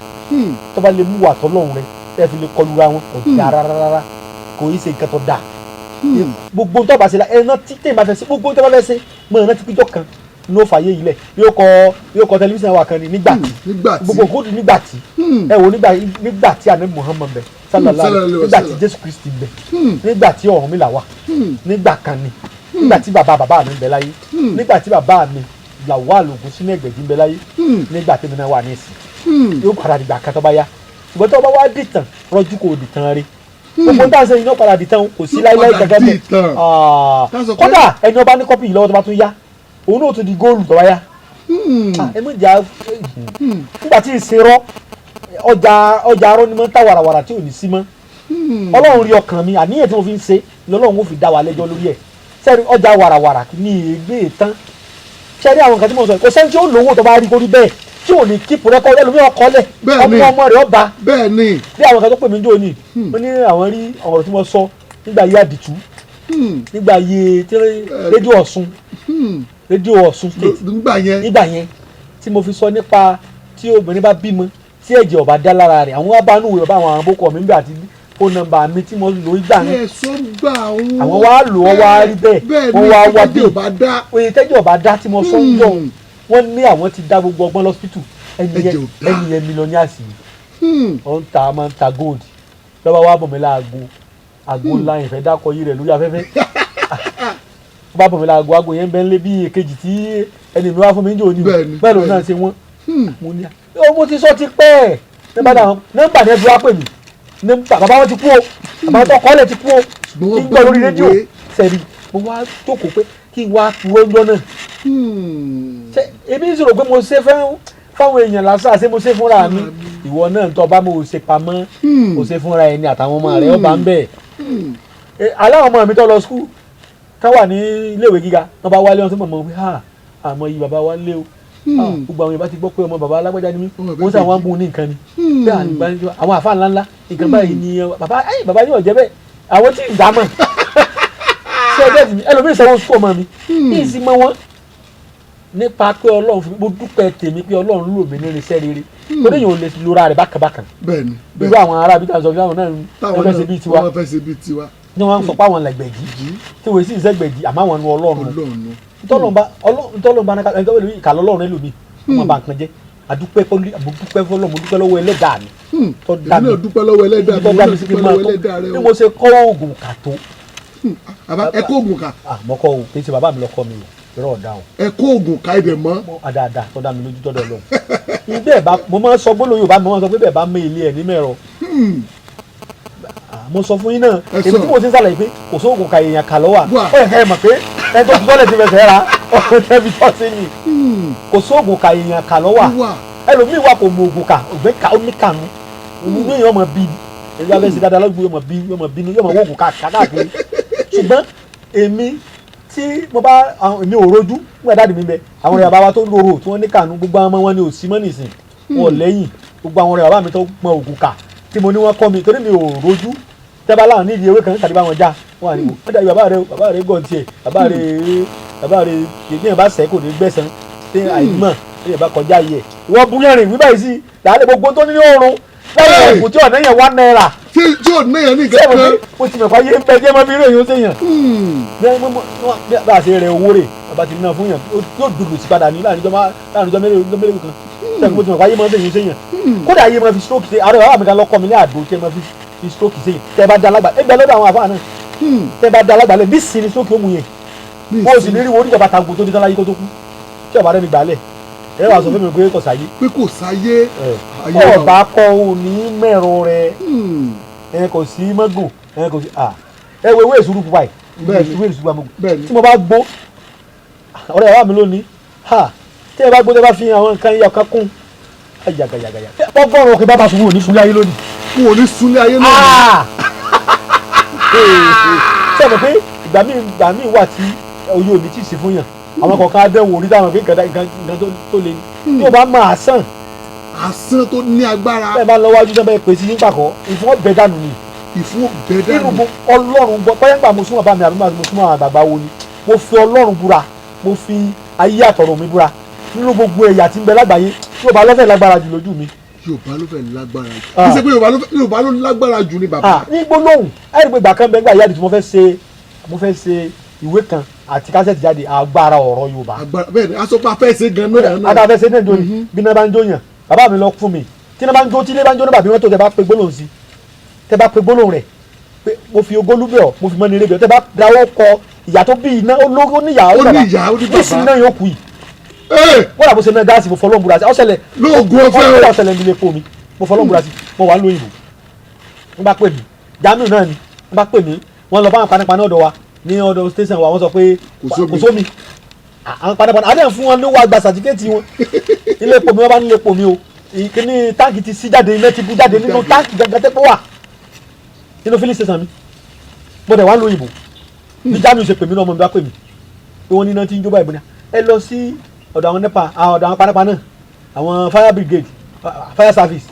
Tó bá lè mú wà àtọ́lọ́run rẹ̀ ẹ fi lè kọlu ra wọn, kò dáa rárá rárá, kò í ṣe nǹkan tó dáa. Gbogbo tó bá ṣe la ẹ rántí tẹ̀ bá fẹ́ ṣe, gbogbo tó bá fẹ́ ṣe mọ̀, rántí péjọ kan ní ó fàyè yìí lẹ̀. Yóò kọ tẹlifíṣàn wa kan ní nígbà tí Nígbà tí. Gbogbo kóòtù nígbà tí ẹ wò, nígbà tí àná Muhammad bẹ sallallahu Sallallahu alaihi nígbà tí wasallam. Jésù Kristi bẹ, nígbà tí Ọ̀rúnmìlà wà, nígbà kan ni nígbà tí bàbá bàbá mi ń bẹ láyé, nígbà tí bàbá mi Lawal Ògúnṣínà Ẹgbẹ̀jì ń bẹ láyé, nígbà tí mi náà wà ní ìsìn, yóò padà dìgbà kan tó bá yá. Ṣùgbọ́n tó bá wá dìtàn, rọ́jú kò dìtàn rí. Gbogbo tá à ń sẹ́yìn náà padà dìtàn, kò sí Yóò láíláí padà gẹ́gẹ́ bẹ́ẹ̀. dìtàn. Ká sọ pé- Kódà ẹni ọba ní kọ́pì yìí lọ́wọ́, tó bá tún yá, òun náà tún di góòlù tó bá yá. Ẹ mọ̀ jà nígbà tí ìṣerọ́ ọjà arọ́ ni mo ń ta wàràwàrà tí ò ní sí mọ́. Ọlọ́run rí ọkàn mi, àníyàn tí mo fi ń ṣe lọ́lọ́run ó fi dá wa lẹ́jọ́ lórí ẹ̀. Sẹ́ni ọjà wàràwàrà ní ègbé tán. Sẹ́ni àwọn nǹkan tí mo sọ yìí, kò sẹ́ni tí ó lówó tó bá rí kórí bẹ́ẹ̀ tí ò ní kíìpù rẹ́kọ́dù, ẹlòmíràn kọ́lẹ̀ Bẹ́ẹ̀ ni. ọmọ ọmọ rẹ̀ ọba. Bẹ́ẹ̀ ni. Bí àwọn kan tó pè mí jò ní, wọ́n ní àwọn rí ọ̀rọ̀ tí mo sọ nígbà yé àdìtú, nígbà yé tí rédíò Ọ̀ṣun, rédíò Ọ̀ṣun State. Nígbà yẹn. Nígbà yẹn tí mo fi sọ nípa tí obìnrin bá bímọ tí ẹ̀jẹ̀ ọ̀bá dá lára rẹ̀, àwọn abánúwèé bàbá àwọn àbókọ mi ń bẹ àti phone number mi tí mo lò ìgbà yẹn. Ẹ sọ gbà àwọn. Àwọn wá lò ó, wá rí bẹ́ẹ̀. Bẹ́ẹ̀ Wọ́n ni. wá wá Tẹ́jẹ̀ ò bá dá. Oye tẹ́jẹ̀ ọ̀bá dá tí mo sọ ń jọ, wọ́n ní àwọn ti dá gbogbo ọgbọ́n lọ́sítù. Ẹni Ẹ̀jẹ̀ yẹn, ò dá. ẹni yẹn millionaire ni. Ó ń ta, máa ń ta gold lọ́ba wa bọ̀ mí láago, aago ńlá yẹn fẹ́ dákọ̀ yìí rẹ̀ lórí afẹ́fẹ́. Ó bá bọ̀ mí láago, aago yẹn ń bẹ́ ń lé bí èkejì tí ẹni mi wá fún mi ń jò ní. Bẹ́ẹ̀ ni, bẹ́ẹ̀ lòun bẹ́ẹ̀ náà ni. ṣe wọ́n. Mo ní à ó, mo ti sọ ti pẹ́ ẹ̀. Nọ́mbà náà, nọ́mbà ní ẹ fi wá pè mí, nọ́mbà bàbá wọn ti kú o, bàbá tó kọ́ lẹ̀ ti kú o. Ṣùgbọ́n wọ́n Kí n gbọ́ lórí bá rédíò ìwé. Sẹ́ni mo wá jókòó pé kí n wá purọ́ ńjọ́ náà. Ṣé èmi ń sọ̀rọ̀ pé mo ṣe fẹ́ fáwọn èèyàn lásán, àṣé mo ṣe fúnra mi? Ìwọ náà tó bá mo ṣe pamọ́, mo ṣe fúnra ẹni àtàwọn ọmọ rẹ ọba ń bẹ̀. Aláwọn ọmọ mi tó lọ school ká wà ní iléèwé gíga, wọn bá wálé, wọn tó mọ̀ mọ́ pé ha, àmọ́ yìí bàbá wa lé o. Ah, gbogbo àwọn Yorùbá ti gbọ́ pé ọmọ bàbá alágbájá ni mí. Ọmọ Wọ́n sọ àwọn abùn ní nǹkan ni bí àwọn àfa ńláńlá nǹkan báyìí ni bàbá ẹ̀yìn bàbá yóò jẹ́ bẹ́ẹ̀. Àwọn tí ì dámọ̀ ṣé ẹgbẹ́ tì mí, ẹlòmíì sanwó sukú ọmọ mi ní ìsìn mọ́ wọn nípa pé Ọlọ́run fún mi. Mo dúpẹ́ tèmi pé Ọlọ́run lò mí ní irinṣẹ́ rere, torí èèyàn ò lè lora rẹ̀ bákàbákà. Bẹ́ẹ̀ ni. Irú Bẹ́ẹ̀ àwọn ará bíi tàbí àwọn náà táwọn wọ́n fẹ́ ṣe bíi tiwa. Wọ́n fẹ́ ṣe bíi tiwa. Ní wọ́n sọ pé àwọn lẹ̀gbẹ̀jì tí wọ́n sì ń sẹ́gbẹ̀jì, àmọ́ àwọn nu Ọlọ́run. Ọlọ́run. Ntọ́lọ́ba náà ẹni tó wẹ̀lú ìkà lọ́lọ́run ẹlòmíì wọ́n bá nǹkan jẹ́. Àdúpẹ́ fọlọ́, mo dúpẹ́ fọlọ́, mo dúpẹ́ lọ́wọ́ ẹlẹ́dàá mi tó dá Èmi mi. náà dúpẹ́ lọ́wọ́ ẹlẹ́dàá mi. Tó Mo dá náà mi sí kí n dúpẹ́ máa lọ́wọ́ tó ẹlẹ́dàá rẹ bí o. mo ṣe kọ́ oògùn kà tó. Àbá ẹ kó oògùn kà. Àmọ́kọ́ o, kì í ṣe bàbá mi lọ́kọ́ mi o, irọ́ ọ̀dà o. Ẹ kó oògùn ká ibẹ̀ mọ́. Mọ́ àdáadáa tó dá mi lójú tọ́dọ̀ Ọlọ́run. Bẹ́ẹ̀ bá mo máa ń sọ gbólóhùn Yorùbá, mo máa ń sọ pé bẹ́ẹ̀ bá mú ilé ẹ̀ ní mẹ́rọ. Mo sọ fún yín náà. Ẹ Èmi sọ. tí mo ti ń sàlàyé pé kò sóògùn ka èèyàn kà lọ́wọ́ Wà. ó yẹ ká ẹ mọ̀ pé ẹ tó ti tọ́lẹ̀ ti fẹsẹ̀ ra ọ̀rọ̀ tẹ́bi tọ́ sí ni. Kò sóògùn ka èèyàn kà lọ́wọ́. Wà. Ẹlòmíì wà kò mọ ògùn kà, ògbẹ́ kà ó ní kànú òun ní èèyàn ọmọ bíi Èyí bá fẹ́ ṣe dáadáa lọ́gbọ̀n, yóò mọ̀ bí, yóò mọ̀ bínú, yóò mọ̀ wọ́ọ̀gùn káàkiri. Ṣùgbọ́n èmi tí mo bá èmi ò rojú nígbà dáàdì mi bẹ, àwọn ọ̀rẹ́ bàbá wa tó ń lòrò tí wọ́n ní kànú, gbogbo àwọn ọmọ wọn ni ò sí mọ́ nìsín, wọn ò lẹ́yìn. Gbogbo àwọn ọ̀rẹ́ bàbá mi tó pọn ògùn kà tí mo ní wọ́n kọ́ mi, torí mi ò rojú, tẹ́bá láwọn nídìí ewé kan tàbí bá wọn já wọn àní wọ́n dàbí bàbá rẹ o, bàbá rẹ gọ̀ tiẹ̀, bàbá rẹ kìí bá sẹ́ kò ní gbẹ̀sán tí àìmọ̀ tí yẹn bá kọjá yẹ wọ́n bú yẹn rìn wí báyìí sí làálẹ̀ gbogbo tó ní ní oorun lẹ́yìn ẹ̀kú tí ọ̀nà yẹn ₦1. Tí ò ní yẹn ní Ṣé mo kankan. fi mo ti mọ̀ fáyé ń bẹ jẹ́ mọ́ bí eré yóò ṣèyàn bí bá a ṣe rẹ owó rè, bàbá ti ná fún yàn, yóò dùdù sí padà ní láàrin ọjọ́ mélòó kan. Ṣé mo ti mọ̀ fáyé mọ́ ṣèyàn ṣèyàn, kódà ayé máa fi stroke ṣe ààrẹ bàbá mi kan lọ́kọ́ mi ní àdó tí ẹ máa fi stroke ṣèyàn. Tẹ́ bá da alágbà ẹgbẹ́ lọ́dọ̀ àwọn àfáà náà, tẹ́ bá da alágbà lẹ̀ bí sin ni stroke ó mu yẹn, wọn ò sì ní rí wo oníjàmbá tago tó ní tán láyé kó tó kú tí ọba rẹ ní gbàlẹ̀. Ẹ wàá sọ fún mi pé kò sáyé. Pé kò sáyé ayé wa. Ọba kọ òní mẹ́rọ rẹ, ẹ kò sí mọ́gùn, ẹ kò sí ẹ wo ewé ìṣúrù pupa yìí. Bẹ́ẹ̀ni. Ewé ìṣúrù pupa mọ́gùn. Bẹ́ẹ̀ni. Tí mo bá gbó ọ̀rẹ́ wa mi lónìí ha, tí ẹ bá gbó, tí ẹ bá fi àwọn nǹkan yíyá kan kún ayagayagaya, ọgọ́rùn-ún ọkẹ́ bàbá sùnwó ní sunlé ayé lónìí. N ò ní súnlé ayé náà. Ṣé ẹ mọ̀ pé ìgbà míì wà tí oyè òní tì sí fún yàn, àwọn kọ̀ọ̀kan adẹ́wò orí táwọn pé nǹkan tó le ní tí o bá máa sàn. Asán tó ní agbára. Bẹ́ẹ̀ bá lọ wájú náà, bẹ́ẹ̀ pè sí yín pàkọ́ ìfún ọbẹ̀ dànù ni. Ìfún bẹ́ẹ̀ Nínú dànù. mo Ọlọ́run gbọ́ pẹ́yẹ́ngbà mo súnmọ́ bá mi àbí mo súnmọ́ àwọn àgbààgbà wo ni, mo fi Ọlọ́run búra, mo fi ayé àtọ̀run mi búra, nínú gbogbo ẹ̀yà tí ń bẹ lágbàáyé, tí o bá lọ́fẹ̀ẹ́ lágbára jù lójú mi. Yorùbá ló fẹ́ lágbára jù. Ah. Kì í ṣe pé Yorùbá ló lágbára jù ni bàbá. Ní gbólóhùn ẹ̀rí pé ìgbà kan bẹ́ẹ̀ gbà yáàdì tí mo fẹ́ ṣe ìwé kan àti kásẹ̀tì jáde, agbára ọ̀rọ̀ Yorùbá. Agbára, bẹ́ẹ̀ ni aṣọ pa fẹ́ ṣe gan náà náà. Adáfẹ́ ṣe náà jóni bí iná bá ń jóyàn, bàbá mi lọ fún mi, tí iná bá ń jó, tí ilé bá ń jó náà, bàbí wọn tó tẹ bá pe gbólóhùn sí, tẹ bá pe gbólóhùn rẹ̀ pé mo fi ogólú bẹ̀ ọ́, mo fi mọ́ni rẹ̀ bẹ̀ ọ́, tẹ bá dáwọ́ kọ ìyá tó bí iná, ó ló níyà. Ó ní ìyá, ó ní bàbá. Nísìnyí náà yóò kú yìí. Ee. Wọ́n dà bó ṣe náà gáàsì, mo fọlọ́ búra sí ọ̀ṣẹ̀lẹ̀. Lóògùn ọ̀fẹ́ o. Ọ̀ṣẹ̀lẹ̀ nílé epo mi, mo fọlọ́ búra sí. Mo wà lóyìnbó, wọ́n bá pè mí, Jamiu náà ni wọ́n bá pè mí, wọ́n lọ bá àwọn panápaná ọ̀dọ̀ wa ní ọ̀dọ̀ station wa, wọ́n sọ pé Kò sómi. kò sómi. Àwọn panápaná adé fún wọn ló wá gba sàtífíkẹ́tì wọn ilé epo mi, wọ́n bá nílé epo mi o, ìkíní táǹkì ti sí jáde, iná ti bú jáde nínú táǹkì gangan tẹ́pọ̀ wà nínú filling station mi. Mo dẹ̀ wá lóyìnbó bí Jamiu ṣe pè mí náà, ọmọ mi bá pè mí pé wọ́n ní iná tí ń jó báyìí bóyá ẹ lọ sí ọ̀dọ̀ àwọn NEPA, àwọn ọ̀dọ̀ àwọn panápaná, àwọn fire brigade, fire service.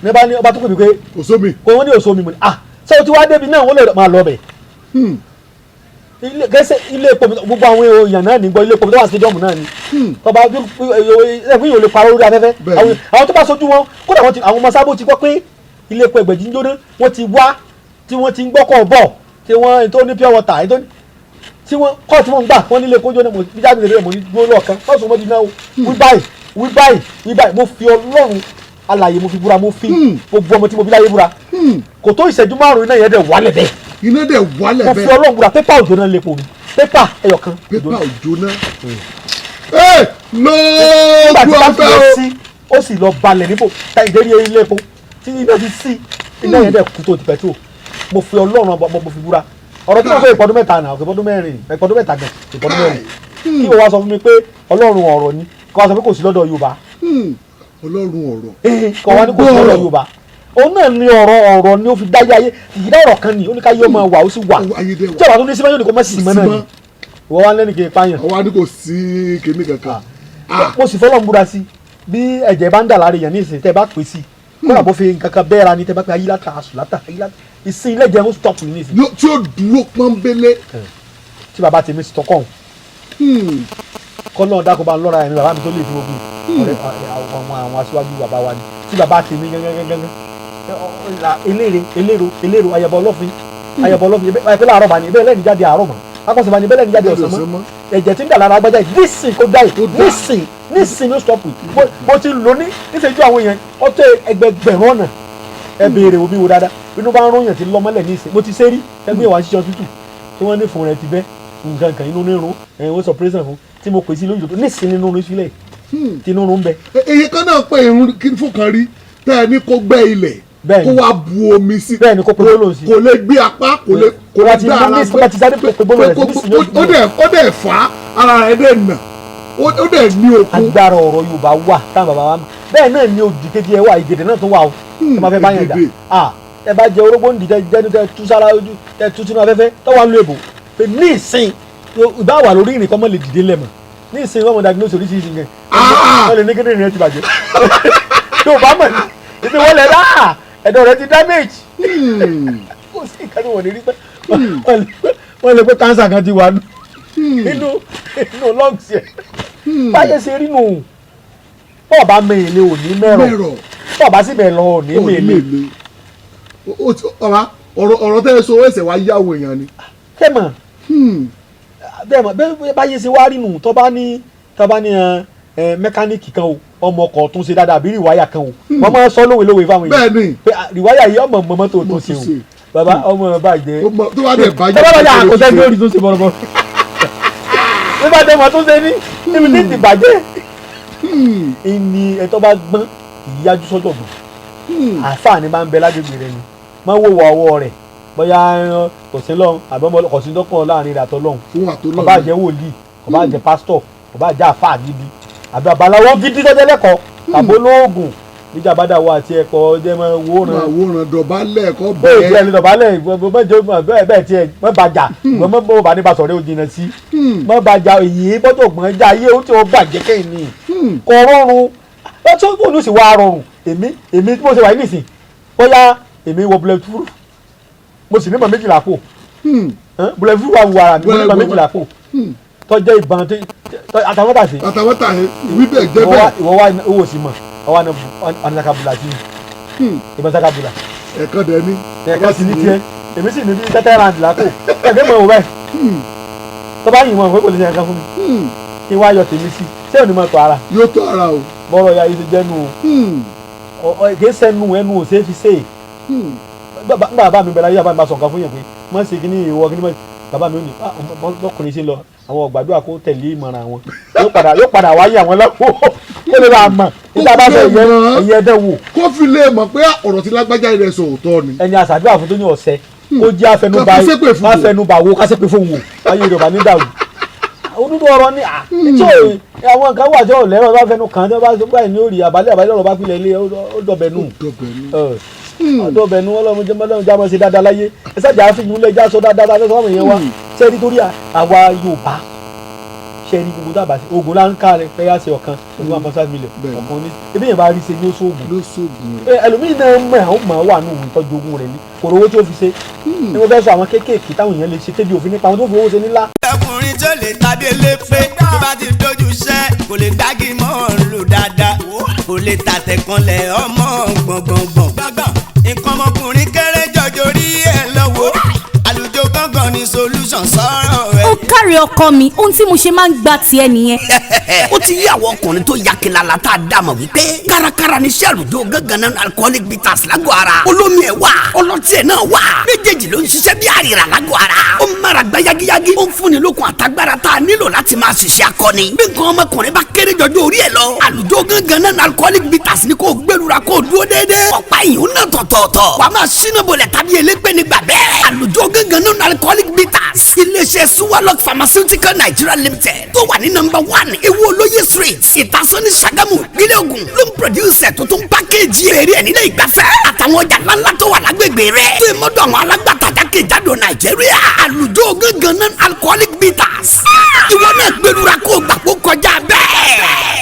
Ní bá ní ọba tó pè mí pé Kò sómi. kò wọ́n ní òṣò mi, mo ní ṣé o ti wá débi náà, wọ́n lè máa lọ bẹ̀. Ilé kẹsẹ̀ ilé epo mi, gbogbo àwọn èèyàn náà ní gbọ́ ilé epo mi tó wà stadium náà ni tọba ẹgbẹ́ yìí ò lè parọ́ lórí afẹ́fẹ́. Àwọn tó bá sojú wọn kódà wọ́n ti àwọn ọmọ sábò ti gbọ́ pé ilé epo Ẹgbẹ̀jì ń jóná, wọ́n ti wá tí wọ́n ti ń gbọ́kọ̀ bọ̀, tí wọ́n tó ní pure water tó ní tí wọ́n kọ́ tí wọ́n ń gbà wọ́n nílé epo jóná. Mo bí jáde lè mo ní dúró lọ́ọ̀kan wọ́n sọ wọ́n di náà o, wí báyìí, wí báyìí, wí báyìí. Mo fi Ọlọ́run alààyè mo fi búra, mo fi gbogbo ọmọ tí mo bí láyé búra, kò tó ìṣẹ́jú 5, iná yẹn dẹ̀ wálẹ̀ bẹ́ẹ̀. Iná dẹ̀ wálẹ̀ Mo fi bẹ́ẹ̀. Ọlọ́run búra, pépà òjò náà lè po mi, pépà ẹyọ kan. Pépà ò jóná. Ee, Nígbà tí lóògùn táǹkì ọ̀fẹ́ yẹn o. sí, ó sì lọ balẹ̀ nípò ìdérí ilé epo tí iná ti sí, iná yẹn dẹ̀ kú tó ti pẹ̀tró. Mo fi Ọlọ́run ọba mo fi búra, ọ̀rọ̀ tí mo fẹ́ ìpọ́dún 3 náà, ìpọ́dún 4, ìpọ́dún 3 gan, ìpọ́dún 4, kí o wá sọ fún mi pé Ọlọ́run ọ̀rọ̀ ni, kó wá sọ pé kò sí lọ́dọ̀ Yorùbá. Ọlọ́run ọ̀rọ̀. Kó wá ní kò sí lọ́dọ̀ Yorùbá. Òun náà ni ọ̀rọ̀, ọ̀rọ̀ ni ó fi dáyé ayé, ìdá ọ̀rọ̀ kan ni ó ní ká yé ọmọ wà, ó sì wà. Ayé dẹ̀ wà. Tí ọ̀rọ̀ tó ní símọ́ yóò ní kó má sì mọ́ náà ni ìwọ wá lẹ́nu kì í pààyàn. Àwa ni kò sí kinní kankan. Mo sì fọlọ́n búra sí, bí ẹ̀jẹ̀ bá ń dà lára èèyàn ní ìsìn, tẹ́ bá pè sí, kódà bó fi nǹkan kan bẹ́ẹ̀ra ni, tẹ́ bá pè ayíláta àsùlátà ayíláta ìsìn ilé jẹun stop ní ìsìn. Tí ó dúró pọ́nbélé. Tí bàbá tèmi sì tọkọ̀ ọ̀hún kọ́ náà dákọ̀ bá ń lọ́ra ẹ̀mí bàbá mi tó lè fi ogun ọ̀rẹ́ àwọn aṣíwájú bàbá wa ni, tí bàbá tèmi gángan eléere eléro eléro ayẹbọ ọlọ́fin, ayẹbọ ọlọ́fin ẹ pé láàárọ̀ bá ní ebẹ́ lẹ́ni jáde àárọ̀ mọ́, akọ̀sẹ̀ bá ní ebẹ́ lẹ́ni jáde ọ̀sán mọ́, ẹ̀jẹ̀ tí ń dà lára agbájá yìí nísìn kó dá yìí nísìn, nísìn ló stop yìí. Mo ti lò ní níṣẹ́jú àwọn èèyàn ọtọ́ ẹgbẹgbẹ̀rún ọ̀nà. Ẹ béèrè omi wo dáadáa, inú bá ń rún yàn tí lọ́mọlẹ̀ ní ìsìn, mo ti ṣe rí ẹgbẹ́ ìwà ṣíṣe hospital tí wọ́n ní fún rẹ ti bẹ́ nǹkan kan inú nírun ẹ̀ wọ́n sọ prison fún tí mo pè sí lójú tó nísìn nínú rún sílẹ̀ tí inú rún bẹ. Èyí kan náà pé irun kí fún kan rí tẹ́ ẹ ní kó gbẹ́ ilẹ̀, kó wá bu omi sí. Bẹ́ẹ̀ni, kó pe gbólóhùn sí. Kò lè gbé apá, kò lè gbé ara gbé. Ti sáré pe gbólóhùn rẹ̀ sí nísìnyí. Ó dẹ̀ fà á, ara rẹ̀ dẹ̀ nà, ó dẹ̀ ní okun. Agbára ọ̀rọ̀ Yorùbá wà táwọn bàbá wa mọ̀. Bẹ́ẹ̀ náà ni òdì kejì ẹ̀ wà, ìgèdè náà tó wà o, tó máa fẹ́ bá yẹn jà. Ẹ bá jẹ orógbó ń dìtẹ jẹnu, tẹ tú sára ojú, tẹ tú sínú afẹ́fẹ́ tọ́wọ́ ń lo èbò pé ní ìsìn ìbá wà lórí ìrìn kọ́mọ́ lè dìde lẹ́mọ̀. Ní ìsìn wọ́n mọ̀ diagnose oríṣiríṣi nǹkan. Wọ́n lè ní kíndìnrín rẹ ti bàjẹ́, yóò bá mọ̀ ní ibi wọ́n lẹ̀ dáa, ẹ̀dọ̀ rẹ ti damage. Kò sí nǹkan tí wọ́n lè rí pé wọ́n lè pé cancer kan ti wà nínú lungs yẹn. Báyẹn ṣe rí nù, bọ́ọ̀ bá mẹ́rin ò ní mẹ́rọ̀. Mẹ́rọ̀. Bọ́ọ̀ bá sì bẹ̀ lọ ò ní ò ní mẹ́lẹ̀. Mèlè. Ọ̀rá ọ̀rọ̀ tẹ́ ẹ sọ ẹsẹ̀ wá yáwó èèyàn ni. Kẹ́mọ̀ bẹ́ẹ̀ mọ̀ bẹ́ẹ̀ báyé ṣe wá rí nù, tó bá ní ẹ mẹkáníìkì kan o, ọmọ ọkọ̀ tún ṣe dáadáa àbí rìwáyà kan o, wọ́n máa ń sọ lówe lówe fáwọn èèyàn pé rìwáyà yìí ọmọ mọ́mọ́ tó tún ṣe o, bàbá ọmọ bàjẹ́. Tó bá dẹ̀ bàjẹ́, tó bá bàjẹ́, àkọsẹ́ ní orí tún ṣe bọ̀rọ̀bọ̀rọ̀ nígbà tó mọ̀ tún ṣe ní níbi tí ti bàjẹ́. Ìní ẹ tó bá gbọ́n kì í yájú sọ́jọ́ gbọ̀n. Àáfàá ni máa ń bẹ lágbègbè rẹ ni máa ń wò wọ ọwọ́ rẹ̀ bóyá kò sí lọ́hùn àbí ọmọ kò sí dọ́kàn láàrin rẹ̀ àtọ́lọ́hùn. Fún àtọ́lọ́hùn. Kò bá jẹ́ wòlíì, kò bá jẹ́ pásítọ̀, kò bá jẹ́ àáfàá gidi àbí babaláwo gidi tọ́jẹ́ lẹ́kọ̀ọ́ tàbí olóògùn níjà bá dà wọ àti ẹ̀kọ́ jẹ́ mọ́ wòran. Máa wòran, dọ̀bálẹ̀ kọ́. Bẹ́ẹ̀ bẹ́ẹ̀. tiẹ̀ lè dọ̀bálẹ̀ mọ́jọ́ bẹ́ẹ̀ tiẹ̀ mọ́ bàjá mọ́ mọ́ bá ní bá sọ̀rọ̀ ó jìnnà sí mọ́ bàjá èyí bọ́tò gbọ́n já ayé ó tí ó bàjẹ́ kẹ́yìn ni kò rọrùn lọ́tọ́ kò ní sì wá rọrùn. Èmi tí mo ṣe wà yìí nìsín, bóyá èmi wọ bullet proof, mo sì níbọn 12 kù. Bullet proof wà wù ara mi, mo níbọn 12 kù tọ́jẹ́ ìbọn àtàwọn tàṣe. Àtàwọn tàṣe wí bẹ́ẹ̀ jẹ́ bẹ́ẹ̀. Ìwọ wá owó sí mọ̀ ọwọ́ àná sakabula sí ìbọn sakabula. Ẹ̀kan dẹ̀ ni. Ẹ̀kan sì ní tiẹ̀, èmi sì ní bí tẹ́tẹ́ round lákò ẹ̀gbẹ́ mọ̀ wò bẹ́ẹ̀ tó bá yìnbọn pé kò lè ṣe ẹ̀kan fún mi kí wá yọ tèmi sí ṣé ò ní mọ̀ tọ́ ara. Yóò tọ́ ara o. Bọ́rọ̀ ya yìí ti jẹ́nu o, kì í sẹ́nu ẹnu ò ṣeé fi ṣe é. Nígbà bàbá mi bẹ̀rẹ̀ ayé, bàbá mi bá sọ nǹkan fún yẹn pé mọ̀ ṣe kí ní ìwọ kí ní mọ̀, bàbá mi ò ní lọ́kùnrin ṣe lọ àwọn ọ̀gbàdúrà kó tẹ̀lé ìmọ̀ràn àwọn, yóò padà wáyé àwọn lọ́wọ́ kó lè bá a mọ̀ níta bá sọ ìyẹn ẹdẹ wò. Kó fi lè mọ̀ pé ọ̀rọ̀ tí lágbájá rẹ̀ sọ òótọ́ ni. Ẹni àṣàdúrà fún tó ní ọ̀sẹ̀ kó jẹ́ àfẹnubà Ká fi ṣépè fún wò. Àfẹnubà wo ká ṣépè fún wò ayé Yorùbá ní dàrú òdúdú ọ̀rọ̀ ni à tí ò àwọn nǹkan wà tí ò lẹ́rọ̀ bá fẹnu kàn án tí wọ́n bá sọ báyìí ní òrì àbálẹ̀ àbálẹ̀ ọ̀rọ̀ bá pilẹ̀ ilé ó dọ̀bẹ̀ nù dọ̀bẹ̀ nù. Ọlọ́run jẹ́ ọlọ́run já mọ́ ṣe dáadáa láyé ẹ ṣáàjà fìyún lẹ́ já sọ dáadáa dáadáa sọ fáwọn èèyàn wa. Ṣé nítorí àwa Yorùbá ṣe ní gbogbo dábàá sí ogun láǹkà rẹ fẹ́ yá ṣe ọ̀kan ogun 1.5 million ọ̀kan ní ebi yẹn bá rí ṣe ní ó sóògùn ló sóògùn rẹ̀. Ẹlòmíì náà mọ̀ ọ́ mọ̀ wà nù ìtọ́jú ogun rẹ̀ ní kò rówó tí ó fi ṣe ni mo fẹ́ sọ àwọn kéékèèké táwọn èèyàn lè ṣe tẹ́bi òfin nípa àwọn tó fi owó ṣe nílá. Ọkùnrin tó lè tàbí elépè tó bá ti dojú iṣẹ́ kò lè gbági mọ́ lò dáadáa, kò lè tàtẹ̀ kanlẹ̀ ọmọ gbọ̀ngbọ̀ngbọ̀n. Nǹkan ọmọkùnrin kéré jọjọ rí ẹ lọ́wọ́, àlùjọ gángan ni solution sọ̀rọ̀ rẹ̀. Ó káre ọkọ mi, ohun tí mo ṣe máa ń gba tiẹ̀ nìyẹn. Ó ti yí àwọn ọkùnrin tó ya kilala tá a dá mọ̀ wípé kárakára ni iṣẹ́ àlùjọ gángan náà alcoholic bitters lágọ̀ ara. Olómi ẹ̀ wà, ọlọ́tí ẹ̀ náà wà, méjèèjì ló ń ṣiṣẹ́ bí àrìrà lágọ̀ ara. Ó ń mára gbá yagiyagi, ó ń fúnni lókun àtagbára tá a nílò láti máa ṣiṣẹ́ akọni. Bí nǹkan ọmọkùnrin bá kéré jọjọ orí ẹ̀ lọ, àlùjọ gángan náà alcoholic bitters ni kò gbẹlura kó dúró déédéé. Ọ̀pá ìyún náà tọ̀tọ̀ọ̀tọ̀ wàá máa ṣínà bolẹ̀ tàbí elépè nígbà bẹ́ẹ̀. Àlùjọ gángan náà alcoholic bitters, iléeṣẹ́ Suwalok Pharmaceutical Nigeria Limited tó wà ní number 1 Ewu Olóye Street, Ìtasọ́ní, Ṣàgámù, ìpínlẹ̀ Ògùn ló ń produce ẹ̀ tó tún package èrè ẹ̀ nílé ìgbafẹ́ àtàwọn ọjà ńláńlá tó wà lágbègbè rẹ̀ tó ìmọ̀dọ̀ àwọn alágbàtà jákèjádò Nàìjíríà. Àlùjọ gángan non alcoholic bitters, ìwọ náà gbẹlura kó gbà kó kọjá bẹ́ẹ̀.